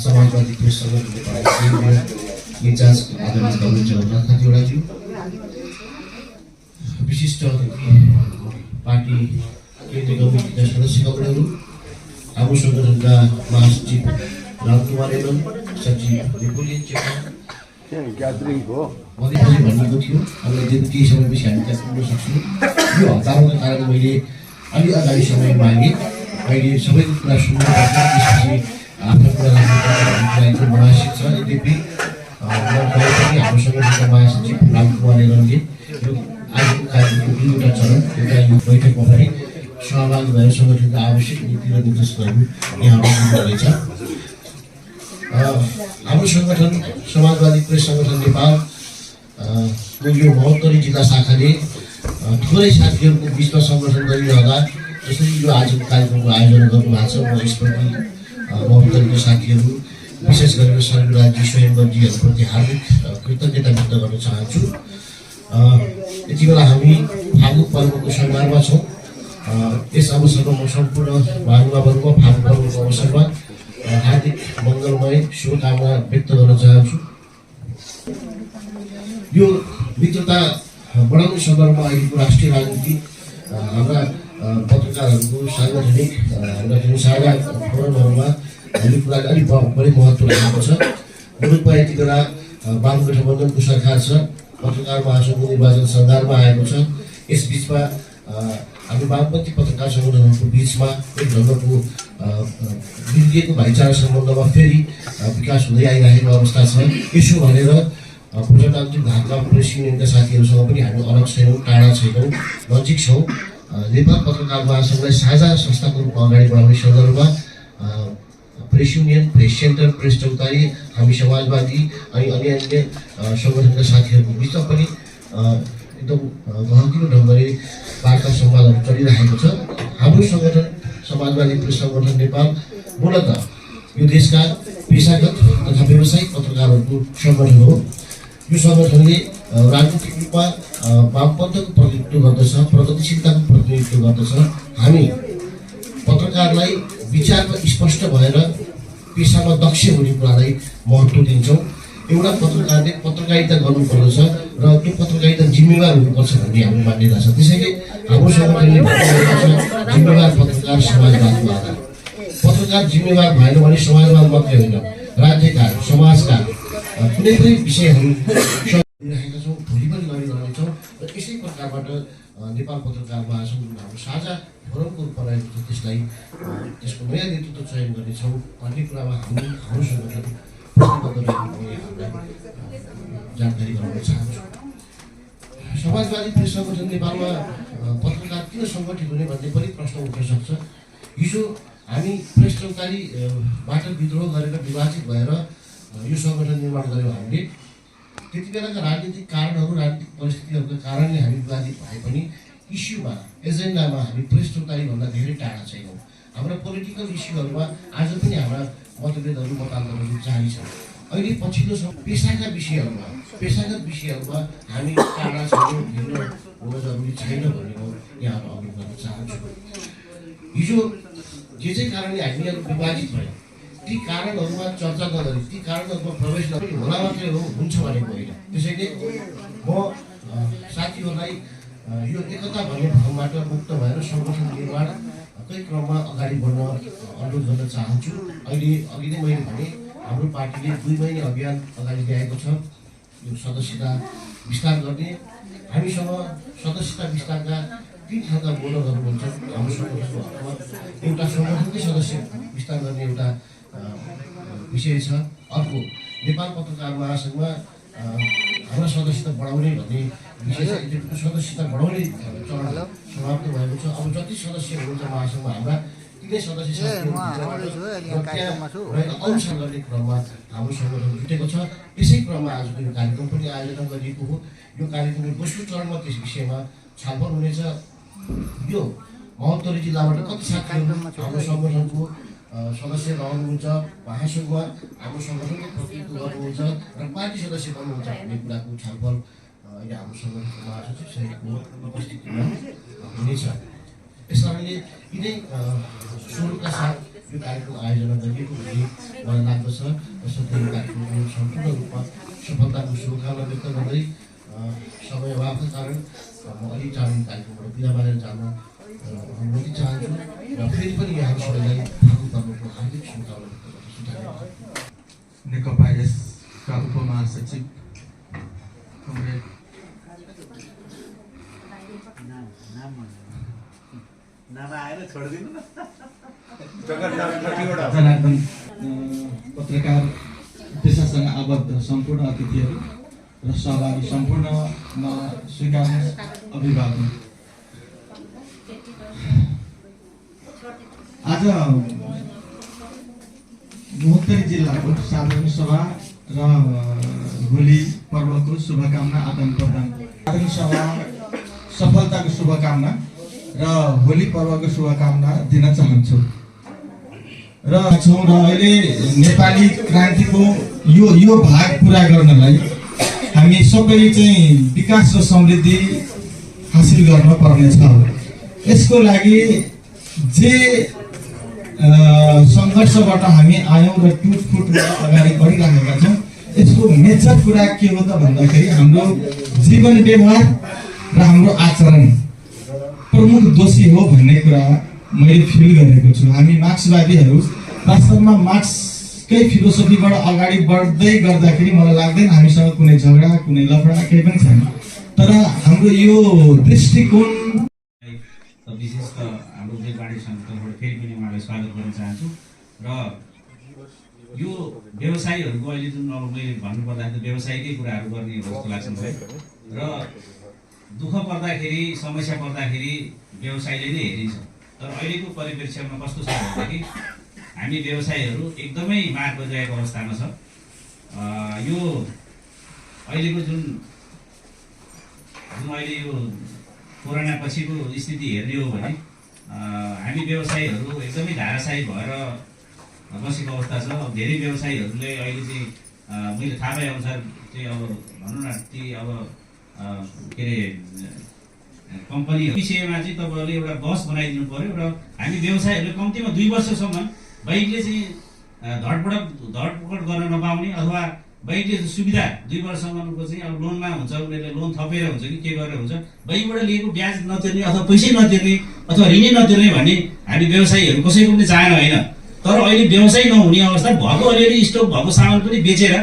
समाजवादी press सङ्गठनले पाएको in charge आदरणीय कमरेड जगरान कतिवटाज्यू, विशिष्ट पार्टी केन्द्रीय कमिटीका सदस्यगणहरू, हाम्रो सङ्गठनका महासचिव रामकुमार एवं सचिव विपुलिन चेपा भनेको थियो। अब केही समयपछि हामी त्यहाँ पुग्न सक्छौँ। यो हतारका कारण मैले अलि अगाडि समय मागेँ। अहिले सबैको कुरा सुन्नुपर्छ, त्यसपछि आफ्नो कुरा राख्नु महासचिव छ। यद्यपि हाम्रो सङ्गठनका महासचिव रामकुमार एवंले यो आजको कार्यक्रमको दुईवटा चरण, एउटा यो बैठकमा पनि सहभागी भएर सङ्गठनका आवश्यक नीति र निर्देशकहरू यहाँ दिनुहुनेछ। हाम्रो सङ्गठन समाजवादी प्रेस सङ्गठन नेपाल यो 72 जिल्ला शाखाले थोरै साथीहरूको बिचमा सङ्गठन गरिरहँदा जसरी यो आजको कार्यक्रमको आयोजना गर्नुभएको छ, म यसप्रति 72 साथीहरू विशेष गरेर सर्वराजी स्वयंवरजीहरूप्रति हार्दिक कृतज्ञता व्यक्त गर्न चाहन्छु। यति बेला हामी फागु पर्वको संदर्भमा छौँ। यस अवसरमा म सम्पूर्ण महानुभावहरूमा फागु पर्वको अवसरमा हार्दिक मङ्गलमय शुभकामना व्यक्त गर्न चाहन्छु। यो मित्रता बढाउने सन्दर्भमा अहिलेको राष्ट्रिय राजनीति हाम्रा पत्रकारहरूको सार्वजनिक साझा फोरमहरूमा यो कुराले अलिक बढी महत्त्व राखेको छ। मुलुकमा यति बेला वाम गठबन्धनको सरकार छ, पत्रकार महासङ्घको निर्वाचन सङ्घारमा आएको छ। यस बिचमा हामी वामपन्थी पत्रकार सङ्गठनहरूको बिचमा एक ढङ्गको विद्युतीय भाइचारा सम्बन्धमा फेरि विकास हुँदै आइरहेको अवस्था छ। यसो भनेर प्रजातान्त्रिक धारका प्रेस युनियनका साथीहरूसँग पनि हामी अलग छैनौँ, टाढा छैनौँ, नजिक छौँ। नेपाल पत्रकार महासङ्घलाई साझा संस्थाको रूपमा अगाडि बढाउने सन्दर्भमा press union, press centre, press चौतारी, हामी समाजवादी अनि अन्य सङ्गठनका साथीहरूको बिचमा पनि एकदम गहकिलो ढङ्गले वार्ता संवादहरू चलिरहेको छ। हाम्रो सङ्गठन समाजवादी प्रेस सङ्गठन नेपाल मूलतः यो देशका पेसागत तथा व्यावसायिक पत्रकारहरूको सङ्गठन हो। यो सङ्गठनले राजनीतिक रूपमा वामपन्थको प्रतिनिधित्व गर्दछ, प्रगतिशीलताको प्रतिनिधित्व गर्दछ। हामी पत्रकारलाई विचारमा स्पष्ट भएर पेसामा दक्ष हुने कुरालाई महत्त्व दिन्छौँ। एउटा पत्रकारले पत्रकारिता गर्नुपर्दछ र त्यो पत्रकारिता जिम्मेवार हुनुपर्छ भन्ने हाम्रो मान्यता छ। त्यसैले हाम्रो सङ्गठनले भनेको छ जिम्मेवार पत्रकार समाजवादको आधार। पत्रकार जिम्मेवार भएन भने समाजवाद मात्रै होइन, राज्यका समाजका कुनै पनि विषयहरू गरिरहेका छौँ, भोलि पनि गरिरहनेछौँ। र यसै प्रकारबाट नेपाल पत्रकार महासङ्घ हाम्रो साझा फोरमको रूपमा रहेको छ, त्यसलाई त्यसको नयाँ नेतृत्व चयन गर्नेछौँ भन्ने कुरामा हाम्रो सङ्गठन जानकारी गराउन चाहन्छु। समाजवादी प्रेस सङ्गठन नेपालमा पत्रकार किन सङ्गठित हुने भन्ने पनि प्रश्न उठ्न सक्छ। हिजो हामी प्रेस चौतारीबाट विद्रोह गरेर विभाजित भएर यो सङ्गठन निर्माण गऱ्यौँ। हामीले त्यति बेलाका राजनीतिक कारणहरू, राजनीतिक परिस्थितिहरूका कारणले हामी विभाजित भए पनि इस्युमा, एजेन्डामा हामी प्रेस चौतारीभन्दा धेरै टाढा छैनौँ। हाम्रा पोलिटिकल इस्युहरूमा आज पनि हाम्रा मतभेदहरू, मतान्तरहरू जारी छन्। अहिले पछिल्लो पेसाका विषयहरूमा, पेसागत विषयहरूमा हामी टाढा छैनौँ, भिन्न हुन जरुरी छैन भन्ने म यहाँहरू अवगत गर्न चाहन्छु। हिजो जे कारणले हामीहरू विभाजित भयौँ ती कारणहरूमा चर्चा नगरी, ती कारणहरूमा प्रवेश नगरी होला मात्रै हुन्छ भनेको होइन। त्यसैले म साथीहरूलाई यो एकता भन्ने भ्रमबाट मुक्त भएर सङ्गठन निर्माणकै क्रममा अगाडि बढ्न अनुरोध गर्न चाहन्छु। अघि नै मैले भने हाम्रो पार्टीले 2 महिने अभियान अगाडि ल्याएको छ यो सदस्यता विस्तार गर्ने। हामीसँग सदस्यता विस्तारका 3 खालका बोनरहरू हुन्छन् हाम्रो सङ्गठनको हकमा। एउटा सङ्गठनकै सदस्य विस्तार गर्ने एउटा विषय छ। अर्को नेपाल पत्रकार महासङ्घमा हाम्रो सदस्यता बढाउने भन्ने विषय छ। सदस्यता बढाउने चरण समाप्त भएको छ। अब जति सदस्य हुनुहुन्छ महासङ्घमा हाम्रा तिनै सदस्य अंश गर्ने क्रममा हाम्रो सङ्गठन जुटेको छ। त्यसै क्रममा आजको यो कार्यक्रम पनि आयोजना गरिएको हो। यो कार्यक्रमको दोस्रो चरणमा त्यस विषयमा छलफल हुनेछ। यो 72 जिल्लाबाट कति साथीहरू हाम्रो सङ्गठनको सदस्य रहनुहुन्छ, महासङ्घमा हाम्रो सङ्गठनको प्रतिनिधित्व गर्नुहुन्छ र पार्टी सदस्य बन्नुहुन्छ भन्ने कुराको छलफल अहिले हाम्रो सङ्गठनको महासचिव सहितको उपस्थितिमा हुनेछ। यसकारणले यिनै स्वरूपका साथ यो कार्यक्रम आयोजना गरिएको भन्ने मलाई लाग्दछ। यसरी यो कार्यक्रमको सम्पूर्ण रूपमा सफलताको शुभकामना व्यक्त गर्दै समय अभावका कारण म अलिक चाँडो कार्यक्रमबाट बिदा मारेर जान अनुमति चाहन्छु र फेरि पनि यहाँ सबैलाई फागु पर्वको हार्दिक शुभकामना व्यक्त गर्छु। नेकपा यसका उपमहासचिव कमरेड जनार्दन, पत्रकार पेसासँग आबद्ध सम्पूर्ण अतिथिहरू र सहभागी सम्पूर्णमा स्वीकार्नु अभिवादन। आज महोत्तरी जिल्लाको साधारण सभा र होली पर्वको शुभकामना आदान प्रदान, साधारण सभा सफलताको शुभकामना र होली पर्वको शुभकामना दिन चाहन्छु। र अहिले नेपाली क्रान्तिको यो भाग पुरा गर्नलाई हामी सबै चाहिँ विकास र समृद्धि हासिल गर्न पर्नेछ। यसको लागि जे सङ्घर्षबाट हामी आयौँ र टुटफुटबाट अगाडि बढिरहेका छौँ, यसको मेजर कुरा के हो त भन्दाखेरि हाम्रो जीवन व्यवहार र हाम्रो आचरण प्रमुख दोषी हो भन्ने कुरा मैले फिल गरेको छु। हामी मार्क्सवादीहरू वास्तवमा मार्क्सकै फिलोसफीबाट अगाडि बढ्दै गर्दाखेरि मलाई लाग्दैन हामीसँग कुनै झगडा कुनै लफडा केही पनि छैन। तर हाम्रो यो दृष्टिकोण विशेष त हाम्रो उद्योगवाणी सङ्घबाट फेरि पनि उहाँलाई स्वागत गर्न चाहन्छु। र यो व्यवसायीहरूको अहिले जुन अब मैले भन्नुपर्दाखेरि व्यवसायिकै कुराहरू गर्ने जस्तो लाग्छ मलाई। र दुःख पर्दाखेरि समस्या पर्दाखेरि व्यवसायले नै हेरिन्छ। तर अहिलेको परिप्रेक्ष्यमा कस्तो छ भन्दाखेरि हामी व्यवसायीहरू एकदमै मार परिरहेको अवस्थामा छ। यो अहिलेको जुन अहिले यो कोरोना पछिको स्थिति हेर्ने हो भने हामी व्यवसायीहरू एकदमै धाराशायी भएर बसेको अवस्था छ। धेरै व्यवसायीहरूले अहिले चाहिँ मैले थाहा पाए अनुसार चाहिँ अब भनौँ न ती अब के अरे कम्पनीहरू विषयमा चाहिँ तपाईँहरूले एउटा बस बनाइदिनु पर्यो र हामी व्यवसायीहरूले कम्तीमा 2 वर्षसम्म बाइकले चाहिँ धडपकड गर्न नपाउने अथवा बाइकले सुविधा 2 वर्षसम्मको चाहिँ अब लोनमा हुन्छ, उनीहरूले लोन थपेर हुन्छ कि के गरेर हुन्छ, बाइकबाट लिएको ब्याज नतिर्ने अथवा पैसै नतिर्ने अथवा ऋणै नतिर्ने भन्ने हामी व्यवसायीहरू कसैको पनि चाहना होइन। तर अहिले व्यवसाय नहुने अवस्था भएको अलिअलि स्टक भएको सामान पनि बेचेर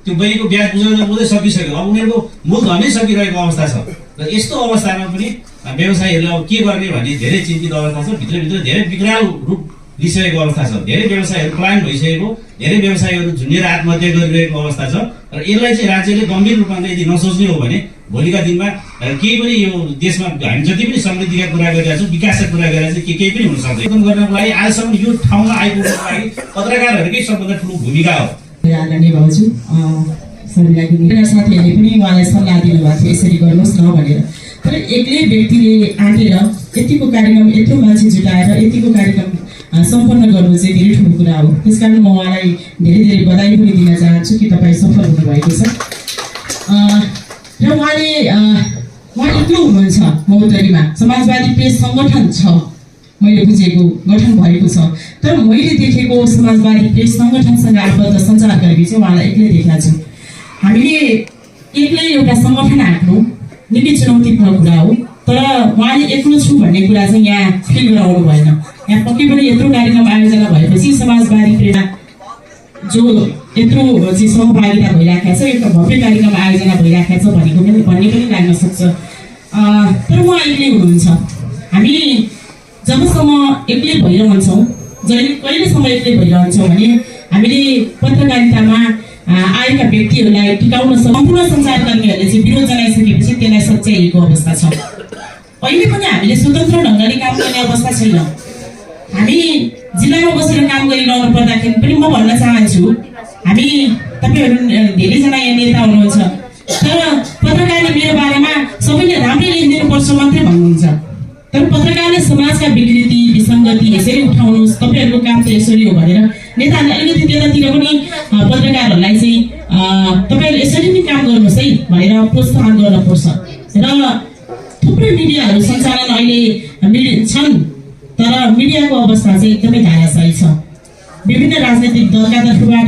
त्यो बैङ्कको ब्याज बुझाउँदै सकिसक्यो। अब उनीहरूको मूलधनै सकिरहेको अवस्था छ। र यस्तो अवस्थामा पनि व्यवसायीहरूले अब के गर्ने भन्ने धेरै चिन्तित अवस्था छ। भित्रभित्र धेरै विकराल रूप लिइसकेको अवस्था छ। धेरै व्यवसायीहरू पलायन भइसकेको, धेरै व्यवसायीहरू झुन्डेर आत्महत्या गरिरहेको अवस्था छ। र यसलाई चाहिँ राज्यले गम्भीर रूपमा यदि नसोच्ने हो भने भोलिका दिनमा केही पनि यो देशमा हामी जति पनि समृद्धिका कुरा गरिरहेका छौँ, विकासका कुरा गरिरहेका छौँ, केही पनि हुन सक्दैन। गर्नको लागि आजसम्म यो ठाउँमा आइपुग्नको लागि पत्रकारहरूकै सबभन्दा ठुलो भूमिका हो। आदरणीय भाउजू सबै साथीहरूले पनि उहाँलाई सल्लाह दिनुभएको थियो यसरी गर्नुहोस् न भनेर। तर एक्लै व्यक्तिले आँटेर यतिको कार्यक्रम यत्रो मान्छे जुटाएर यतिको कार्यक्रम सम्पन्न गर्नु चाहिँ धेरै ठुलो कुरा हो। त्यसकारण म उहाँलाई धेरै धेरै बधाई पनि दिन चाहन्छु कि तपाईँ सफल हुनुभएको छ। र उहाँले एक्लो हुनुहुन्छ। महोत्तरीमा समाजवादी प्रेस सङ्गठन छ, मैले बुझेको गठन भएको छ। तर मैले देखेको समाजवादी प्रेस सङ्गठनसँग आबद्ध सञ्चारकर्मी चाहिँ उहाँलाई एक्लै देखेका छु। हामीले एक्लै एउटा सङ्गठन हाँक्नु निकै चुनौतीपूर्ण कुरा हो। तर उहाँले एक्लो छु भन्ने कुरा चाहिँ यहाँ फिल गराउनु भएन। यहाँ पक्कै पनि यत्रो कार्यक्रम आयोजना भएपछि समाजवादी प्रेरणा जो यत्रो चाहिँ सहभागिता भइरहेको छ, एउटा भव्य कार्यक्रम आयोजना भइरहेको छ भन्ने पनि लाग्न सक्छ। तर उहाँ एक्लै हुनुहुन्छ। हामी जबसम्म एक्लै भइरहन्छौँ, कहिलेसम्म एक्लै भइरहन्छौँ भने हामीले पत्रकारितामा आएका व्यक्तिहरूलाई टिकाउन सम्पूर्ण सञ्चारकर्मीहरूले चाहिँ विरोध जनाइसकेपछि त्यसलाई सच्याइएको अवस्था छ। अहिले पनि हामीले स्वतन्त्र ढङ्गले काम गर्ने अवस्था छैन। हामी जिल्लामा बसेर काम गरिरहनु पर्दाखेरि पनि म भन्न चाहन्छु, हामी तपाईँहरू धेरैजना यहाँ नेता हुनुहुन्छ, तर पत्रकारले मेरो बारेमा सबैले राम्रै लेखिदिनुपर्छ मात्रै भन्नुहुन्छ। तर पत्रकारले समाजका विकृति विसङ्गति यसरी उठाउनुहोस्, तपाईँहरूको काम त यसरी हो भनेर नेताहरूले अलिकति त्यतातिर पनि पत्रकारहरूलाई चाहिँ तपाईँहरूले यसरी पनि काम गर्नुहोस् है भनेर प्रोत्साहन गर्नुपर्छ। र थुप्रै मिडियाहरू सञ्चालन अहिले छन् तर मिडियाको अवस्था चाहिँ एकदमै धाराशायी छ। विभिन्न राजनैतिक दलका तर्फबाट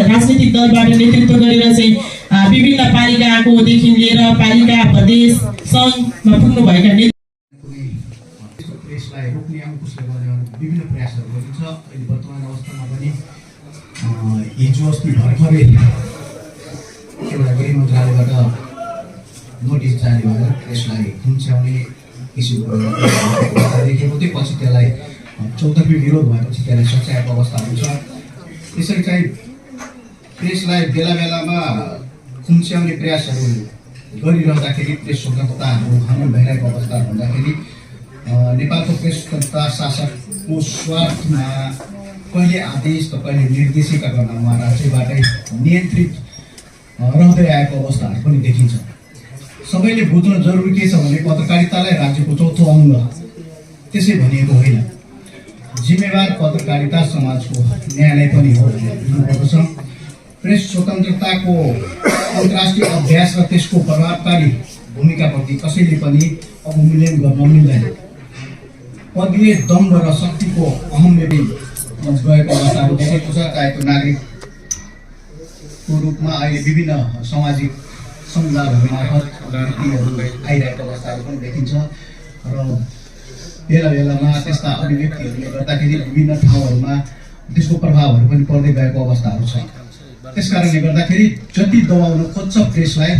राजनैतिक दलबाट नेतृत्व गरेर चाहिँ विभिन्न पालिकाकोदेखि लिएर पालिका प्रदेश सङ्घमा पुग्नुभएका प्रेसलाई रोक्ने अङ्कुशले गर्ने विभिन्न प्रयासहरू गरिन्छ। अहिले वर्तमान अवस्थामा पनि हिजो अस्ति भर्खरै एउटा गृह मन्त्रालयबाट नोटिस जारी भएर प्रेसलाई खुम्च्याउने किसिमको देखेको थियो। पछि त्यसलाई चौतर्फी विरोध भएपछि त्यसलाई सच्याएको अवस्थाहरू छ। त्यसरी चाहिँ प्रेसलाई बेला बेलामा खुम्च्याउने प्रयासहरू गरिरहँदाखेरि प्रेस स्वतन्त्रताहरू हनन भइरहेको अवस्था हुँदाखेरि नेपालको प्रेस स्वतन्त्रता शासकको स्वार्थमा कहिले आदेश त कहिले निर्देशिका गर्न उहाँ राज्यबाटै नियन्त्रित रहँदै आएको अवस्थाहरू पनि देखिन्छ। सबैले बुझ्न जरुरी के छ भने पत्रकारितालाई राज्यको चौथो अङ्ग त्यसै भनिएको होइन। जिम्मेवार पत्रकारिता समाजको न्यायालय पनि हो भन्ने बुझ्नुपर्दछ। प्रेस स्वतन्त्रताको अन्तर्राष्ट्रिय अभ्यास र त्यसको प्रभावकारी भूमिकाप्रति कसैले पनि अवमूल्यन गर्न मिल्दैन। पदीय दम्भ र शक्तिको अहम्यले गएको अवस्थाहरू देखेको छ। चाहे त्यो नागरिकको रूपमा अहिले विभिन्न सामाजिक सञ्जालहरू मार्फत नीतिहरू आइरहेको अवस्थाहरू पनि देखिन्छ र बेला बेलामा त्यस्ता अभिव्यक्तिहरूले गर्दाखेरि विभिन्न ठाउँहरूमा त्यसको प्रभावहरू पनि पर्दै गएको अवस्थाहरू छ। त्यस कारणले गर्दाखेरि जति दबाउन खोज्छ प्रेसलाई,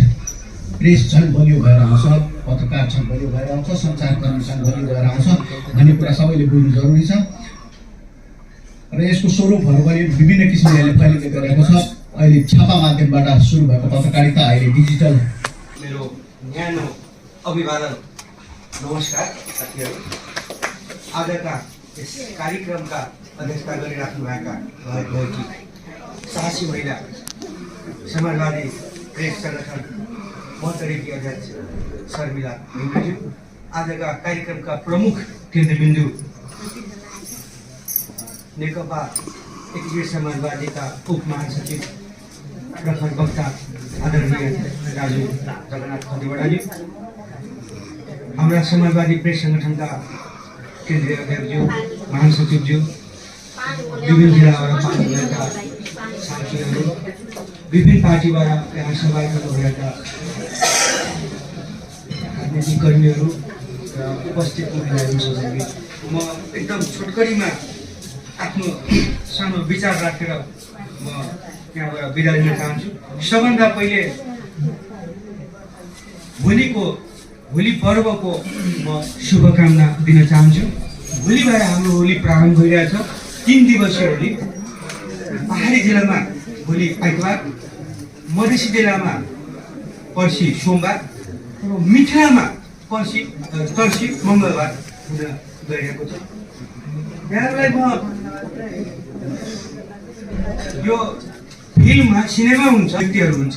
प्रेस झन् बलियो भएर आउँछ, पत्रकार झन् बलियो भएर आउँछ, सञ्चारकर्मी झन् बलियो भएर आउँछ भन्ने कुरा सबैले बुझ्नु जरुरी छ। र यसको स्वरूपहरू पनि विभिन्न किसिमले फैलिँदै गरेको छ। अहिले छापा माध्यमबाट सुरु भएको पत्रकारिता अहिले डिजिटल। मेरो न्यानो अभिवादन, नमस्कार साथीहरू। आजका यस कार्यक्रमका अध्यक्षता गरिराख्नुभएका भएकी साहसी महिला समाजवादी प्रेस सङ्गठन मोहतरीकी अध्यक्ष शर्मिला लिम्बुज्यू, आजका कार्यक्रमका प्रमुख केन्द्रबिन्दु नेकपा एकीकृत समाजवादीका उप महासचिव प्रखर वक्ता आदरणीय दाजु जगन्नाथ खतिवडाज्यू, हाम्रा समाजवादी प्रेस सङ्गठनका केन्द्रीय अध्यक्षज्यू, महासचिवज्यू, विभिन्न जिल्लाबाट पाल्नुभएका साथीहरू, विभिन्न पार्टीबाट यहाँ सहभागी भएका राजनीतिक कर्मीहरू र उपस्थित महिलाहरू सबै, म एकदम छोटकरीमा आफ्नो सानो विचार राखेर म यहाँबाट बिदा लिन चाहन्छु। सबभन्दा पहिले भोलि पर्वको म शुभकामना दिन चाहन्छु। भोलिबाट हाम्रो होली प्रारम्भ भइरहेछ, 3 दिवसीय होली। पहाडी जिल्लामा भोलि आइतबार, मधेसी जिल्लामा पर्सि सोमबार र मिथिलामा पर्सि मङ्गलबार हुन गइरहेको छ। यहाँलाई म यो फिल्ममा सिनेमा हुन्छ, व्यक्तिहरू हुन्छ,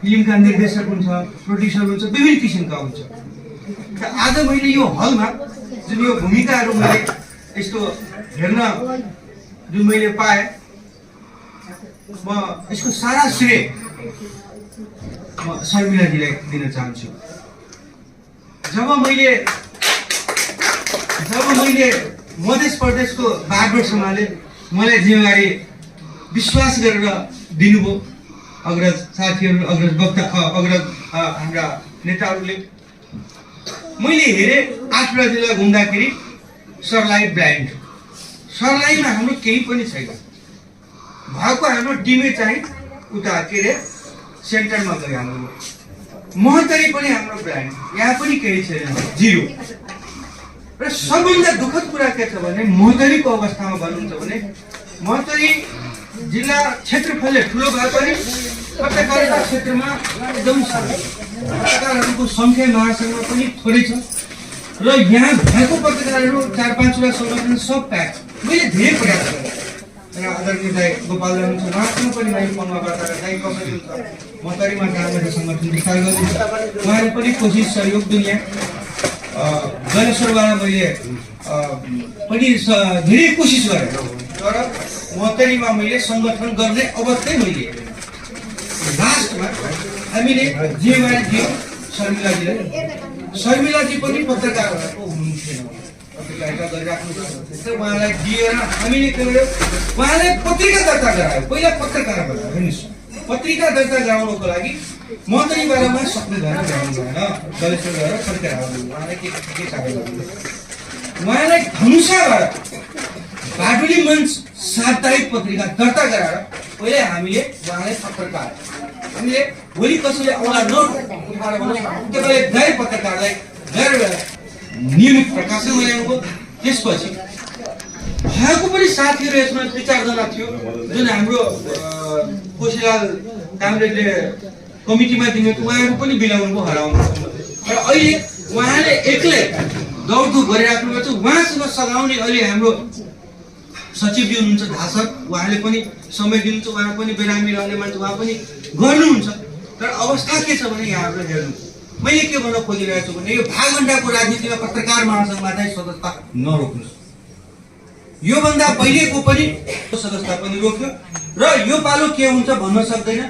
फिल्मका निर्देशक हुन्छ, प्रोड्युसर हुन्छ, विभिन्न किसिमका हुन्छ। र आज मैले यो हलमा जुन यो भूमिकाहरू मैले यस्तो हेर्न जुन मैले पाएँ, म यसको सारा श्रेय म शर्मिलाजीलाई दिन चाहन्छु। जब मैले मध्य प्रदेशको बागडोर सम्हाले मलाई जिम्मेवारी विश्वास गरेर दिनुभयो अग्रज साथीहरू, अग्रज वक्ता, अग्रज हाम्रा नेताहरूले। मैले हेरेँ 8वटा जिल्ला घुम्दाखेरि सर्लाही ब्रान्ड, सर्लाहीमा हाम्रो केही पनि छैन भएको। हाम्रो टिमै चाहिँ उता के अरे सेन्टरमा गयो हाम्रो। मोहतरी पनि हाम्रो ब्रान्ड, यहाँ पनि केही छैन, जिरो। र सबभन्दा दुःखद कुरा के छ भने मोहतरीको अवस्थामा भन्नुहुन्छ भने मोहतरी जिल्ला क्षेत्रफलले ठुलो भए पनि पत्रकारिता क्षेत्रमा एकदम सानो, पत्रकारहरूको सङ्ख्या महासङ्घमा पनि थोरै छ। र यहाँ भएको पत्रकारहरू 4-5वटा सङ्गठन सब प्याक। मैले धेरै प्रयास गरेँ र आदरणीय दाइ गोपाल हुनुहुन्छ, उहाँसँग पनि मैले फोनमा वार्ता गर्दै कसरी हुन्छ मोहतरीमा काम सङ्गठन विस्तार गर्नुहुन्छ, उहाँले पनि कोसिस सहयोग दुनियाँ गणेश्वरबाट मैले पनि धेरै कोसिस गरेँ। तर मोहतरीमा मैले सङ्गठन गर्ने अवस्थै मैले लास्टमा हामीले जिम्मेवारी दियौँ शर्मिलाजीलाई। शर्मिलाजी पनि पत्रकारहरूको हुनुहुन्थेन, पत्रकारिता गरिराख्नु भएको छ उहाँलाई दिएर हामीले के गर्यो उहाँले पत्रिका दर्ता गरायो पहिला पत्रकार बनायो हेर्नुहोस् पत्रिका दर्ता गराउनको लागि मन्त्रीबारमा सक्ने भएर गराउनु भएन दलेश्वर गएर फर्केर आउनु उहाँलाई के कार्य गर्नु उहाँलाई धनुषाबाट बाटुली मञ्च साप्ताहिक पत्रिका दर्ता गराएर पहिले हामीले उहाँलाई पत्रकार हामीले भोलि कसैले औला नोट उठाएर भन्नुहोस् तपाईँले गैर पत्रकारलाई गैर नियमित प्रकाशन गराउनुभयो त्यसपछि भएको पनि साथीहरू यसमा 3-4 जना थियो जुन हाम्रो कोशीलाल कामरेडले कमिटीमा दिने उहाँहरू पनि बिलाउनु भयो हराउनु र अहिले उहाँले एक्लै दौडधुप गरिराख्नु भएको छ उहाँसँग सघाउने अहिले हाम्रो सचिवजी हुनुहुन्छ धासक उहाँले पनि समय दिनुहुन्छ उहाँ पनि बिरामी रहने मान्छे उहाँ पनि गर्नुहुन्छ तर अवस्था के छ भने यहाँहरू हेर्नु मैले के भन्न खोजिरहेको छु भने यो भागभण्डाको राजनीतिमा पत्रकार महासङ्घमा चाहिँ सदस्यता नरोक्नुहोस् योभन्दा पहिलेको पनि सदस्यता पनि रोक्यो र यो पालो के हुन्छ भन्न सक्दैन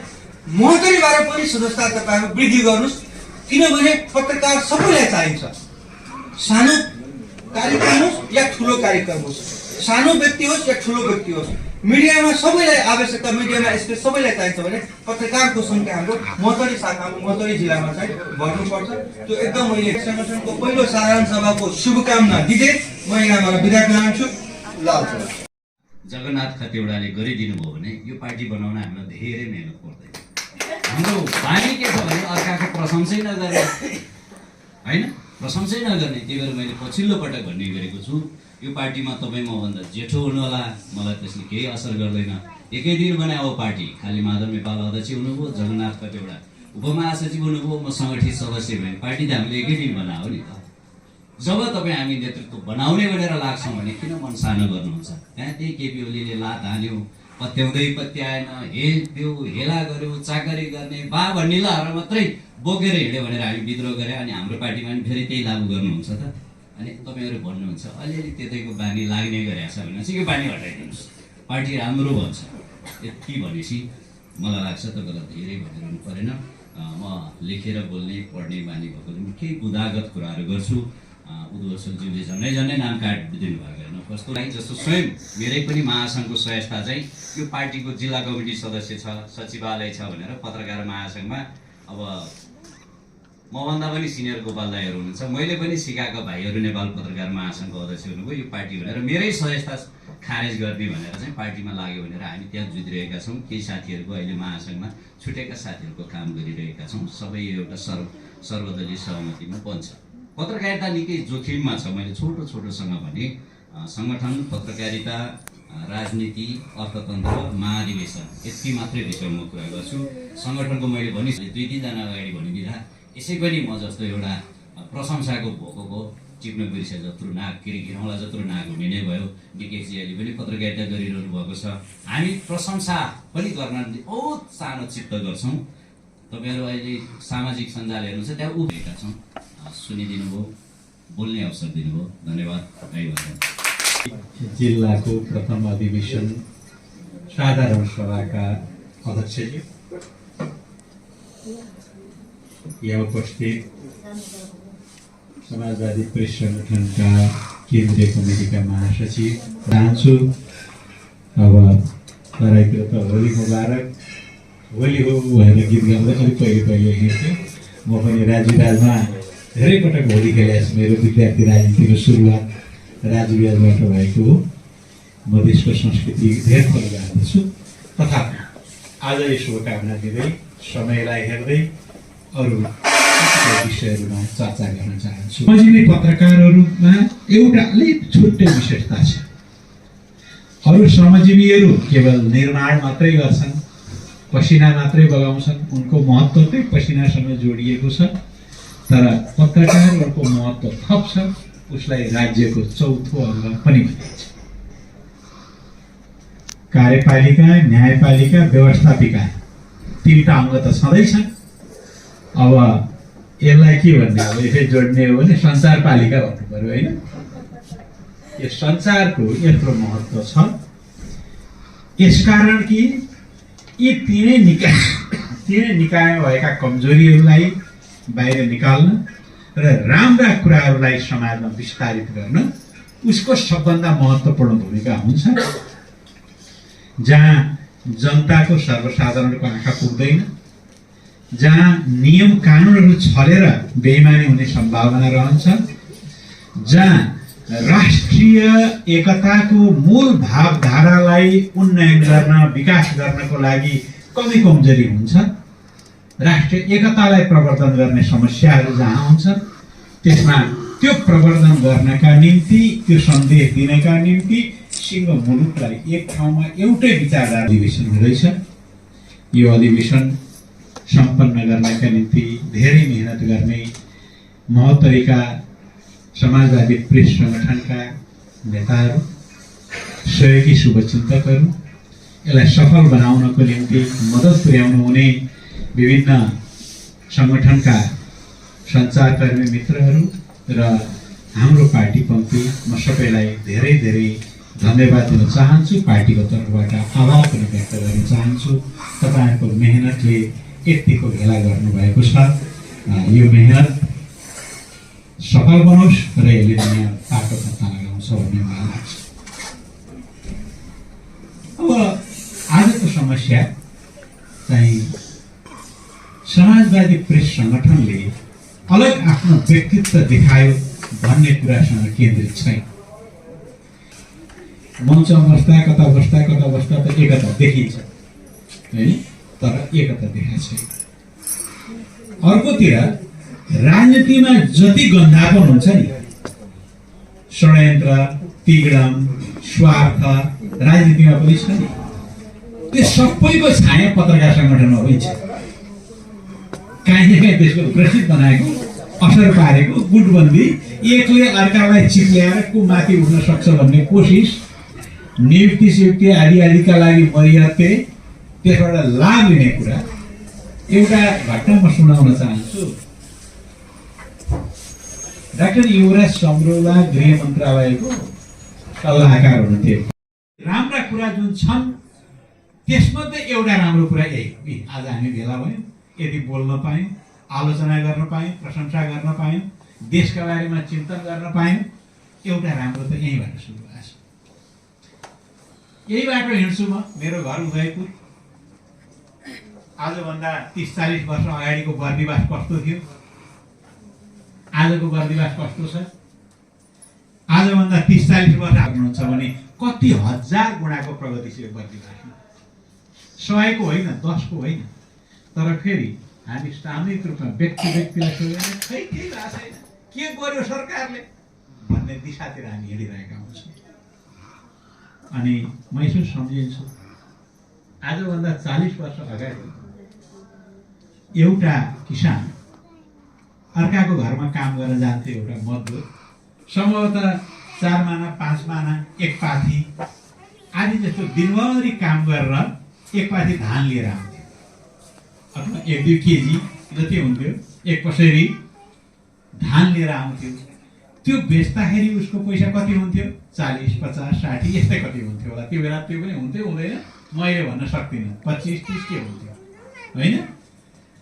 महतरीबाट पनि सदस्यता तपाईँहरू वृद्धि गर्नुहोस् किनभने पत्रकार सबैलाई चाहिन्छ सानो कार्यक्रम होस् या ठुलो कार्यक्रम होस् सानो व्यक्ति होस् या ठुलो व्यक्ति होस् मिडियामा सबैलाई आवश्यकता मिडियामा स्पेस सबैलाई चाहिन्छ भने पत्रकारको सङ्ख्या हाम्रो महतरी शाखामा महतरी जिल्लामा चाहिँ बढ्नुपर्छ त्यो एकदम मैले संगठनको पहिलो साधारण सभाको शुभकामना दिँदै म यहाँबाट बिदा चाहन्छु लाल जगन्नाथ खतिवडाले गरिदिनु भयो भने यो पार्टी बनाउन हामीलाई धेरै मेहनत पर्दैन हाम्रो बानी के छ भने अर्काको प्रशंसै नगर्ने होइन प्रशंसै नगर्ने त्यही भएर मैले पछिल्लो पटक भन्ने गरेको छु यो पार्टीमा तपाईँ मभन्दा जेठो हुनुहोला मलाई त्यसले केही असर गर्दैन एकै दिन बनायो पार्टी खाली माधव नेपाल अध्यक्ष हुनुभयो जगन्नाथ खतिवडा उपमहासचिव हुनुभयो म सङ्गठित सदस्य भएँ पार्टी त हामीले एकै दिन बनायो नि त जब तपाईँ हामी नेतृत्व बनाउने भनेर लाग्छौँ भने किन मन सानो गर्नुहुन्छ त्यहाँ त्यही केपी ओलीले लात हान्यो पत्याउँदै पत्याएन हेल्यो हेला गर्यो चाकरी गर्ने बा भन्नेलाहरू मात्रै बोकेर हिँड्यो भनेर हामी विद्रोह गरे अनि हाम्रो पार्टीमा पनि फेरि त्यही लागू गर्नुहुन्छ त अनि तपाईँहरू भन्नुहुन्छ अलिअलि त्यतैको बानी लाग्ने गरेको छ भनेपछि यो बानी हटाइदिनुहोस् पार्टी राम्रो भन्छ यति भनेपछि मलाई लाग्छ तपाईँलाई धेरै भनिरहनु परेन म लेखेर बोल्ने पढ्ने बानी भएकोले केही बुदागत कुराहरू गर्छु उद्घोषलज्यूले झन्डै नाम काटिदिनु भएको होइन कस्तो लागि जस्तो स्वयं मेरै पनि महासङ्घको सहायता चाहिँ यो पार्टीको जिल्ला कमिटी सदस्य छ सचिवालय छ भनेर पत्रकार महासङ्घमा अब मभन्दा पनि सिनियर गोपाल दाईहरू हुनुहुन्छ मैले पनि सिकाएका भाइहरू नेपाल पत्रकार महासङ्घको अध्यक्ष हुनुभयो यो पार्टी भनेर मेरै सहायता खारेज गर्ने भनेर चाहिँ पार्टीमा लाग्यो भनेर हामी त्यहाँ जुधिरहेका छौँ केही साथीहरूको अहिले महासङ्घमा छुटेका साथीहरूको काम गरिरहेका छौँ सबै एउटा सर्वदलीय सहमतिमा बन्छ पत्रकारिता निकै जोखिममा छ मैले छोटोसँग भने सङ्गठन पत्रकारिता राजनीति अर्थतन्त्र महाधिवेशन यति मात्रै विषयमा म कुरा गर्छु सङ्गठनको मैले भनि 2-3 जना अगाडि भनिदिँदा यसै पनि म जस्तो एउटा प्रशंसाको भोको चिप्न बिर्से जत्रो नाक किरिकिरौँला जत्रो नाक हुने नै भयो डिकेसीले पनि पत्रकारिता गरिरहनु भएको छ हामी प्रशंसा पनि गर्न बहुत सानो चित्त गर्छौँ तपाईँहरू अहिले सामाजिक सञ्जाल हेर्नुहुन्छ त्यहाँ उभिएका छौँ सुनिदिनु भयो बोल्ने अवसर दिनुभयो धन्यवाद जिल्लाको प्रथम अधिवेशन साधारण सभाका अध्यक्षज्यू यहाँ उपस्थित समाजवादी प्रेस सङ्गठनका केन्द्रीय कमिटीका महासचिव चाहन्छु अब तराईतिर त होली मुबारक होली हो भनेर गीत गाउँदै अलिक पहिले हिँड्थ्यो म पनि राजमा धेरै पटक होली खेलेको छु मेरो विद्यार्थी राजनीतिको सुरुवात राजविहारबाट भएको हो म देशको संस्कृति धेरै परिवार छु तथापि आज यो शुभकामना दिँदै समयलाई हेर्दै अरू विषयहरूमा चर्चा गर्न चाहन्छु श्रमजीवी पत्रकारहरूमा एउटा अलिक छुट्टै विशेषता छ अरू श्रमजीवीहरू केवल निर्माण मात्रै गर्छन् पसिना मात्रै बगाउँछन् उनको महत्त्व चाहिँ पसिनासँग जोडिएको छ तर पत्रकारहरूको महत्त्व थप छ उसलाई राज्यको चौथो अङ्ग पनि भनिन्छ कार्यपालिका न्यायपालिका व्यवस्थापिका 3टा अङ्ग त छँदैछन् अब यसलाई के भन्ने अब यसै जोड्ने हो भने सञ्चारपालिका भन्नु पर्यो होइन यो सञ्चारको यत्रो महत्त्व छ यसकारण कि यी तीनै निकायमा भएका कमजोरीहरूलाई बाहिर निकाल्न र राम्रा कुराहरूलाई समाजमा विस्तारित गर्न उसको सबभन्दा महत्त्वपूर्ण भूमिका हुन्छ। जहाँ जनताको सर्वसाधारणको आँखा पुग्दैन, जहाँ नियम कानुनहरू छलेर बेइमानी हुने सम्भावना रहन्छ, जहाँ राष्ट्रिय एकताको मूल भावधारालाई उन्नयन गर्न विकास गर्नको लागि कमी कमजोरी हुन्छ, राष्ट्रिय एकतालाई प्रवर्धन गर्ने समस्याहरू जहाँ हुन्छ, त्यसमा त्यो प्रवर्धन गर्नका निम्ति, त्यो सन्देश दिनका निम्ति सिङ्गो मुलुकलाई एक ठाउँमा एउटै विचारधारा अधिवेशन हुँदैछ। यो अधिवेशन सम्पन्न गर्नका निम्ति धेरै मेहनत गर्ने महोत्तरीका समाजवादी प्रेस सङ्गठनका नेताहरू, सहयोगी शुभचिन्तकहरू, यसलाई सफल बनाउनको निम्ति मद्दत पुर्याउनु हुने विभिन्न सङ्गठनका सञ्चारकर्मी मित्रहरू र हाम्रो पार्टी पङ्क्ति, म सबैलाई धेरै धेरै धन्यवाद दिन चाहन्छु। पार्टीको तर्फबाट आभार पनि व्यक्त गर्न चाहन्छु। तपाईँहरूको मेहनतले यतिको भेला गर्नुभएको छ। यो मेहनत सफल बनोस् र यसले नयाँ पाटो पत्ता लगाउँछ भन्ने मलाई लाग्छ। अब आजको समस्या चाहिँ समाजवादी प्रेस सङ्गठनले अलग आफ्नो व्यक्तित्व देखायो भन्ने कुरासँग केन्द्रित छैन। मञ्चमा कता बस्दा त एकता देखिन्छ है, तर एकता देखाएको छैन। अर्कोतिर राजनीतिमा जति गन्धापन हुन्छ नि, षड्यन्त्र, तिगडम, स्वार्थ राजनीतिमा पनि छ नि, त्यो सबैको छाया पत्रकार सङ्गठनमा पनि छ। काहीँ न काहीँ त्यसको ग्रसित बनाएको, असर पारेको गुटबन्दी, एकले अर्कालाई चिप्ल्याएर को माथि उठ्न सक्छ भन्ने कोसिस, नियुक्ति आदिका लागि मरिहत्ते, त्यसबाट लाभ लिने कुरा। एउटा घटना म सुनाउन चाहन्छु। डाक्टर युवराज सम्रोला गृह मन्त्रालयको सल्लाहकार हुनुहुन्थ्यो। राम्रा कुरा जुन छन् त्यसमध्ये एउटा राम्रो कुरा यही, आज हामी भेला भयौँ, यदि बोल्न पायौँ, आलोचना गर्न पायौँ, प्रशंसा गर्न पायौँ, देशका बारेमा चिन्तन गर्न पायौँ, एउटा राम्रो त यहीँबाट सुरु भएको छ। यही बाटो हिँड्छु म। मेरो घर उदयपुर। आजभन्दा 30-40 वर्ष अगाडिको बर्दिवास कस्तो थियो, आजको बर्दिवास कस्तो छ? आजभन्दा 30-40 वर्ष हुनुहुन्छ भने कति हजार गुणाको प्रगति छ यो बर्दिवासमा। 100 को होइन, 10 को होइन, तर फेरि हामी सामूहिक रूपमा व्यक्तिलाई सोधेर खै केही भएको छैन, के गर्यो सरकारले भन्ने दिशातिर हामी हिँडिरहेका हुन्छौँ। अनि म यसो सम्झिन्छु, आजभन्दा 40 वर्ष अगाडि एउटा किसान अर्काको घरमा काम गर्न जान्थ्यो, एउटा मजदुर, सम्भवतः 4 माना 5 माना एक पाथी आदि जस्तो दिनभरि काम गरेर एक पाथी धान लिएर आउँथ्यो, अथवा 1-2 केजी जति हुन्थ्यो, एक पसेरी धान लिएर आउँथ्यो। त्यो बेच्दाखेरि उसको पैसा कति हुन्थ्यो? 40, 50, 60 यस्तै कति हुन्थ्यो होला। त्यो बेला त्यो पनि हुन्थ्यो हुँदैन मैले भन्न सक्दिनँ, 25-30 के हुन्थ्यो होइन।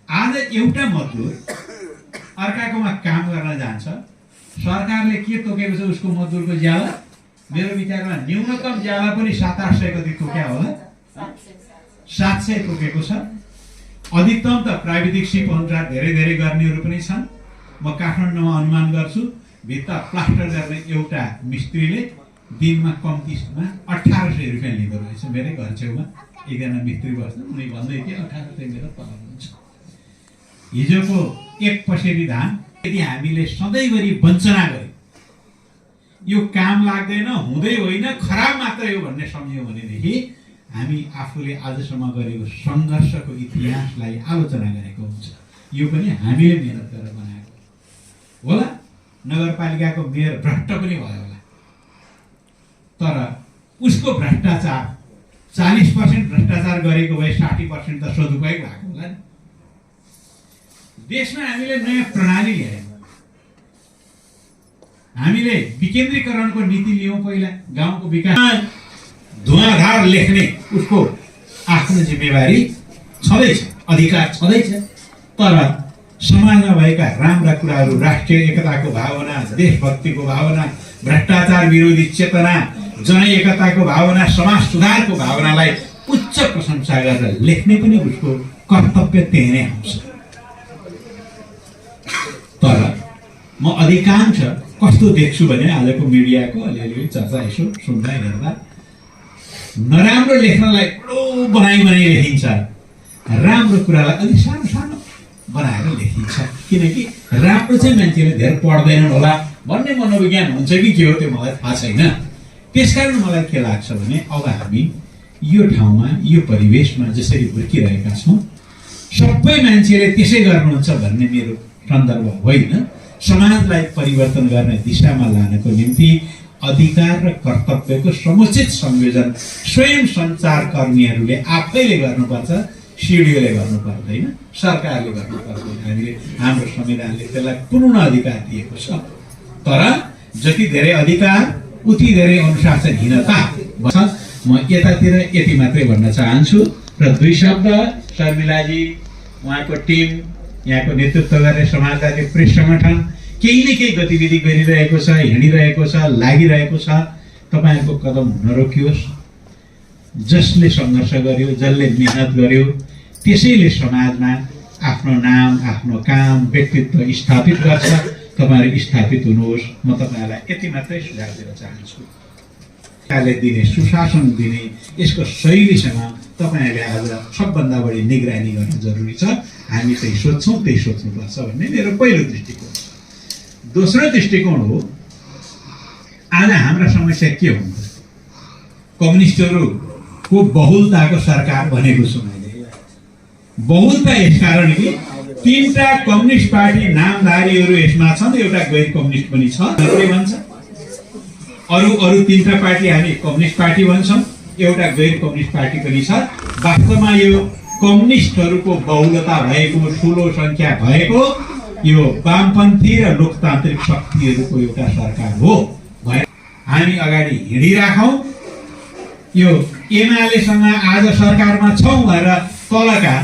आज एउटा मजदुर अर्काकोमा काम गर्न जान्छ, सरकारले के तोकेको छ उसको मजदुरको ज्याला? मेरो विचारमा न्यूनतम ज्याला पनि 700-800 कति तोक्या होला, 700 तोकेको छ। अधिकतम त प्राविधिक सिप अनुसार धेरै गर्नेहरू पनि छन्। म काठमाडौँमा अनुमान गर्छु भित्ता प्लास्टर गर्ने एउटा मिस्त्रीले दिनमा कम्तीमा 1800 रुपियाँ लिँदो रहेछ। मेरै घर छेउमा एकजना मिस्त्री बस्छ, उनी भन्दै थिए 1800 मेरो तलब हुन्छ। हिजोको एक पसेरी धान यदि हामीले सधैँभरि वञ्चना गऱ्यौँ, यो काम लाग्दैन, हुँदै होइन, खराब मात्रै हो भन्ने सम्झ्यौँ भनेदेखि हामी आफूले आजसम्म गरेको सङ्घर्षको इतिहासलाई आलोचना गरेको हुन्छ। यो पनि हामीले मेहनत गरेर बनाएको होला। नगरपालिकाको मेयर भ्रष्ट पनि भयो होला, तर उसको भ्रष्टाचार 40% भ्रष्टाचार गरेको भए 60% त सदुपयोग भएको होला नि। देशमा हामीले नयाँ प्रणाली ल्यायौँ, हामीले विकेन्द्रीकरणको नीति लियौँ। पहिला गाउँको विकास धुवाधार लेख्ने उसको आफ्नो जिम्मेवारी छँदैछ, अधिकार छँदैछ, तर समाजमा भएका राम्रा कुराहरू, राष्ट्रिय एकताको भावना, देशभक्तिको भावना, भ्रष्टाचार विरोधी चेतना, जनएकताको भावना, समाज सुधारको भावनालाई उच्च प्रशंसा गरेर लेख्ने पनि उसको कर्तव्य त्यही नै आउँछ। तर म अधिकांश कस्तो देख्छु भने आजको मिडियाको अलिअलि चर्चा यसो सुन्दा हेर्दा नराम्रो लेख्नलाई ठुलो बनाइ लेखिन्छ, राम्रो कुरालाई अलिक सानो सानो बनाएर लेखिन्छ। किनकि राम्रो चाहिँ मान्छेले धेरै पढ्दैनन् होला भन्ने मनोविज्ञान हुन्छ कि के हो त्यो मलाई थाहा छैन। त्यसकारण मलाई के लाग्छ भने अब हामी यो ठाउँमा यो परिवेशमा जसरी हुर्किरहेका छौँ सबै मान्छेले त्यसै गर्नुहुन्छ भन्ने मेरो सन्दर्भ होइन। समाजलाई परिवर्तन गर्ने दिशामा लानको निम्ति अधिकार र कर्तव्यको समुचित संयोजन स्वयं सञ्चारकर्मीहरूले आफैले गर्नुपर्छ, सिडिओले गर्नु पर्दैन, सरकारले गर्नु पर्दैन। हामीले हाम्रो संविधानले त्यसलाई पूर्ण अधिकार दिएको छ। तर जति धेरै अधिकार उति धेरै अनुशासनहीनता छ। म यतातिर यति मात्रै भन्न चाहन्छु र दुई शब्द शर्मिलाजी, उहाँको टिम, यहाँको नेतृत्व गर्ने समाजवादी प्रेस सङ्गठन केही न केही गतिविधि गरिरहेको छ, हिँडिरहेको छ, लागिरहेको छ। तपाईँहरूको कदम नरोकियोस्। जसले सङ्घर्ष गर्यो, जसले मेहनत गर्यो त्यसैले समाजमा आफ्नो नाम, आफ्नो काम, व्यक्तित्व स्थापित गर्छ। तपाईँहरू स्थापित हुनुहोस्। म तपाईँहरूलाई यति मात्रै सुझाव दिन चाहन्छु। सरकारले दिने, सुशासन दिने यसको शैलीसँग तपाईँहरूले आज सबभन्दा बढी निगरानी गर्न जरुरी छ। हामी त्यही सोध्छौँ, त्यही सोच्नुपर्छ भन्ने मेरो पहिलो दृष्टिकोण छ। दोस्रो दृष्टिकोण हो आज हाम्रा समस्या के हुन्छ? कम्युनिस्टहरूको बहुलताको सरकार भनेको छु मैले। बहुलता यसकारण कि तीनटा कम्युनिस्ट पार्टी नामधारीहरू यसमा छन्, एउटा गैर कम्युनिस्ट पनि छ भन्छ। अरू तीनटा पार्टी हामी कम्युनिस्ट पार्टी भन्छौँ, एउटा गैर कम्युनिस्ट पार्टी पनि छ। वास्तवमा यो कम्युनिस्टहरूको बहुलता भएको, ठुलो सङ्ख्या भएको यो वामपन्थी र लोकतान्त्रिक शक्तिहरूको एउटा सरकार हो। हामी अगाडि हिँडिराखौँ। यो एमालेसँग आज सरकारमा छौँ भनेर तलका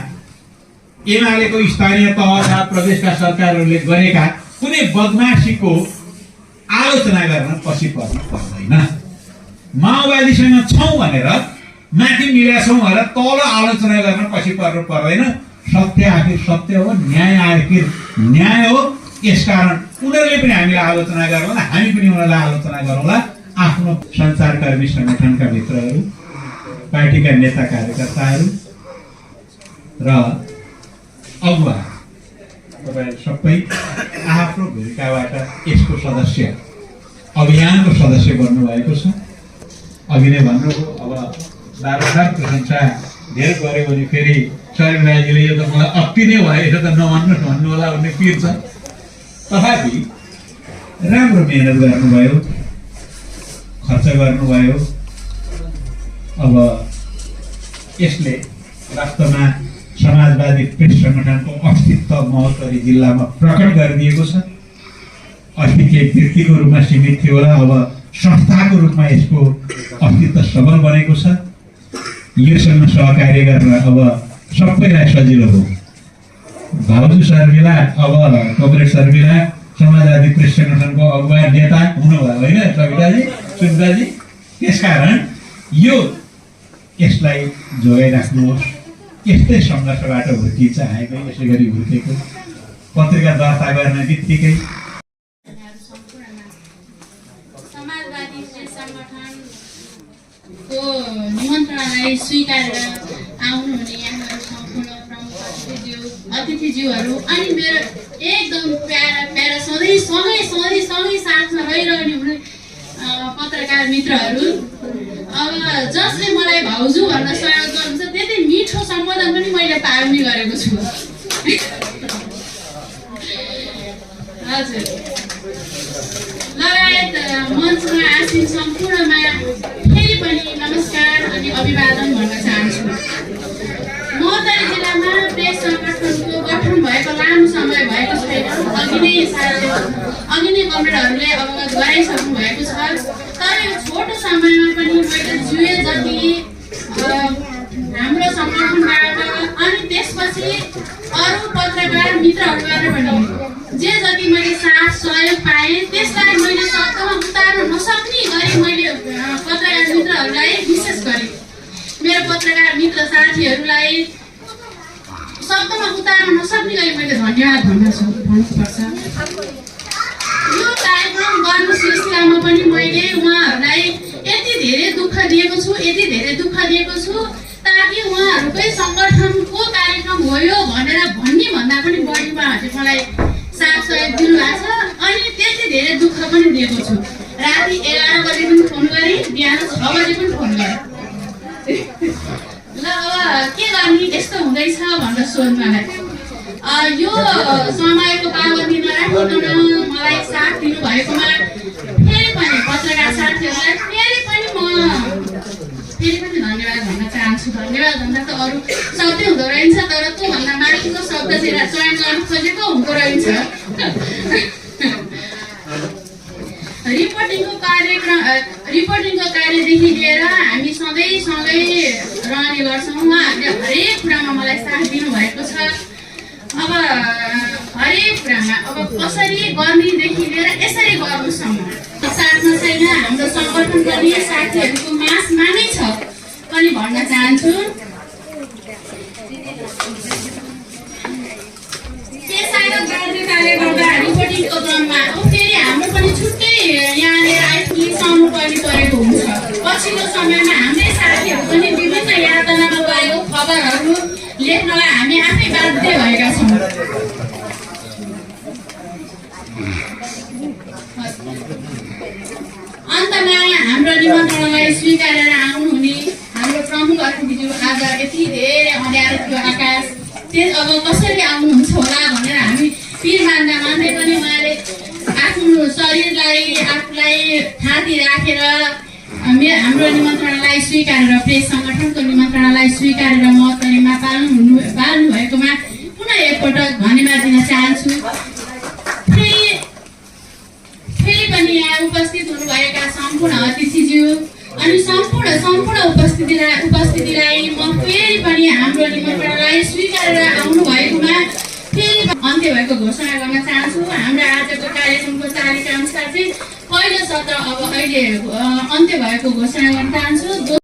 एमालेको स्थानीय तहका प्रदेशका सरकारहरूले गरेका कुनै बदमासीको आलोचना गर्न पछि पर्नु पर्दैन। माओवादीसँग छौँ भनेर माथि मिला छौँ भनेर तल आलोचना गर्न पछि पर्नु पर्दैन। सत्य आखिर सत्य हो, न्याय आखिर न्याय हो। यसकारण उनीहरूले पनि हामीलाई आलोचना गरौँला, हामी पनि उनीहरूलाई आलोचना गरौँला। आफ्नो सञ्चारकर्मी सङ्गठनका मित्रहरू, पार्टीका नेता कार्यकर्ताहरू र अगुवा तपाईँहरू सबै आफ्नो भूमिकाबाट यसको सदस्य, अभियानको सदस्य बन्नुभएको छ। अघि नै भन्नुभयो, अब बारम्बार प्रशंसा धेरै गऱ्यो भने फेरि शर्मिलाजीले यो त मलाई अति नै भयो, यसो त नभन्नुहोस् भन्नु होला भन्ने पिर छ। तथापि राम्रो मेहनत गर्नुभयो, खर्च गर्नुभयो। अब यसले वास्तवमा समाजवादी प्रेस सङ्गठनको अस्तित्व महोत्तरी जिल्लामा प्रकट गरिदिएको छ। अस्ति केही व्यक्तिको रूपमा सीमित थियो होला, अब संस्थाको रूपमा यसको अस्तित्व सबल बनेको छ। योसँग सहकार्य गर्न अब सबैलाई सजिलो हो। भाउजू शर्मिला, अब कमरेड शर्मिला समाजवादी प्रेस सङ्गठनको अगुवा नेता हुनुभयो होइन सविताजी, सुनिताजी? त्यसकारण यसलाई जोगाइराख्नुहोस्। यस्तै सङ्घर्षबाट हुर्किन्छ, हामी यसै गरी हुर्केको। पत्रिका दर्ता गर्ने बित्तिकै समाजवादी प्रेस सङ्गठनको निमन्त्रणालाई स्वीकारेर आउनुहुने यहाँहरू सम्पूर्ण प्रमुख अतिथिज्यूहरू अनि मेरो एकदम प्यारा सधैँ साथमा रहिरहने पत्रकार मित्रहरू, अब जसले मलाई भाउजू भन्न सहयोग गर्नुहुन्छ त्यति मिठो सम्बोधन पनि मैले पाउने गरेको छु। हजुर, लगायत मञ्चमा आसीन सम्पूर्णमा फेरि पनि नमस्कार अनि अभिवादन भन्न चाहन्छु। महोत्तरी जिल्लामा प्रेस सङ्गठनको गठन भएको लामो समय भएको छैन। अघि नै कमरेडहरूले अवगत गराइसक्नु भएको छ। तर यो छोटो समयमा पनि मैले जुए जति हाम्रो सङ्गठनबाट अनि त्यसपछि अरू पत्रकार मित्रहरूबाट पनि जे जति मैले साथ सहयोग पाएँ त्यसलाई मैले शब्दमा उतार्न पत्रकार मित्र साथीहरूलाई शब्दमा उतार्न नसक्नेलाई मैले धन्यवाद भन्नुपर्छ। यो कार्यक्रम गर्ने सिलसिलामा पनि मैले उहाँहरूलाई यति धेरै दुःख दिएको छु ताकि उहाँहरूकै सङ्गठनको कार्यक्रम हो यो भनेर भन्ने भन्दा पनि बढी उहाँहरूले मलाई साथ सहयोग दिनुभएको छ। अनि त्यति धेरै दुःख पनि दिएको छु। राति 11 बजे पनि फोन गरेँ, बिहान 6 बजे पनि फोन गरेँ। ल अब के गर्ने, यस्तो हुँदैछ भनेर सोध्नलाई यो समयको पाबन्दी नराखिकन मलाई साथ दिनुभएकोमा फेरि पनि पत्रकार साथीहरूलाई फेरि पनि धन्यवाद भन्न चाहन्छु। धन्यवाद भन्दा त अरू शब्दै हुँदो रहेछ, तर त्योभन्दा माथिको शब्द चाहिँ चयन गर्न खोजेको हुँदो रहेछ। रिपोर्टिङको कार्यदेखि लिएर हामी सधैँ सँगै रहने गर्छौँ। उहाँहरूले हरेक कुरामा मलाई साथ दिनुभएको छ। अब हरेक कुरामा अब कसरी गर्नेदेखि लिएर यसरी गर्नुसम्म साथमा छैन। हाम्रो सङ्गठन पनि साथीहरूको मासमा नै छ पनि भन्न चाहन्छु। त्यसैले बाध्यताले गर्दा रिपोर्टिङको क्रममा फेरि हाम्रो पनि छुट्टै यहाँनिर आइपुगिसम्म पनि परेको हुन्छ। पछिल्लो समयमा हाम्रै साथीहरू पनि विभिन्न यातनामा गएको खबरहरू लेख्नलाई हामी आफै बाध्य भएका छौँ। अन्तमा हाम्रो निमन्त्रणालाई स्वीकारेर आउनुहुने हाम्रो प्रमुख अतिथिज्यू आज यति धेरै अँध्यारो थियो आकाश, अब कसरी आउनुहुन्छ होला भनेर हामी पिर मान्दा पनि उहाँले आफ्नो शरीरलाई आफूलाई थाती राखेर हाम्रो निमन्त्रणालाई स्वीकारेर प्रेस सङ्गठनको निमन्त्रणालाई स्वीकारेर महत्त्वमा पाल्नु भएकोमा पुनः एकपटक धन्यवाद दिन चाहन्छु। फेरि पनि यहाँ उपस्थित हुनुभएका सम्पूर्ण अतिथिज्यू अनि सम्पूर्ण उपस्थितिलाई म फेरि पनि हाम्रो निमन्त्रणालाई स्वीकारेर आउनुभएकोमा फेरि अन्त्य भएको घोषणा गर्न चाहन्छु। हाम्रो आजको कार्यक्रमको तालिका अनुसार चाहिँ पहिलो सत्र अब अहिले अन्त्य भएको घोषणा गर्न चाहन्छु।